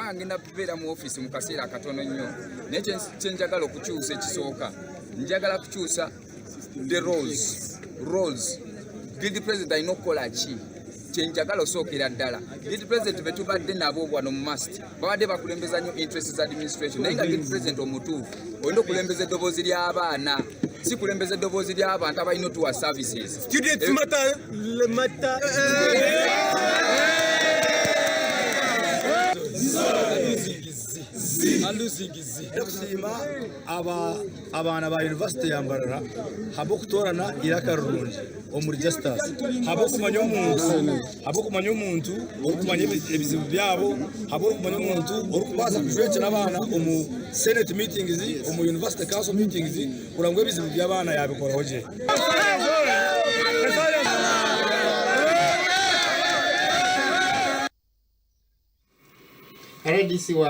Kubanga ngenda kubeera mu ofiisi mu kaseera akatono nnyo, naye kyenjagala okukyusa ekisooka, njagala kukyusa the roles roles Guild president alina okukola ki? Kyenjagala osookera ddala, guild president betubadde nabo wano mu MUST babadde bakulembeza nnyo interest za administration, naye nga guild president omutuufu olina okulembeza eddoboozi ly'abaana, si kulembeza eddoboozi ly'abantu abalina otuwa services. Students matter, matter. Kusiima abaana ba yunivasite ya Mbarara ahabw'okutoorana eiraka rirungi omuri Justus, ahabw'okumanya omuntu, ahabw'okumanya omuntu orikumanya ebizibu byabo, ahabw'okumanya omuntu orikubaasa kujwekyera abaana omu senate meetings, omu university council meetings kureba ngu ebizibu by'abaana yaabikoraho gye. Rdc wa.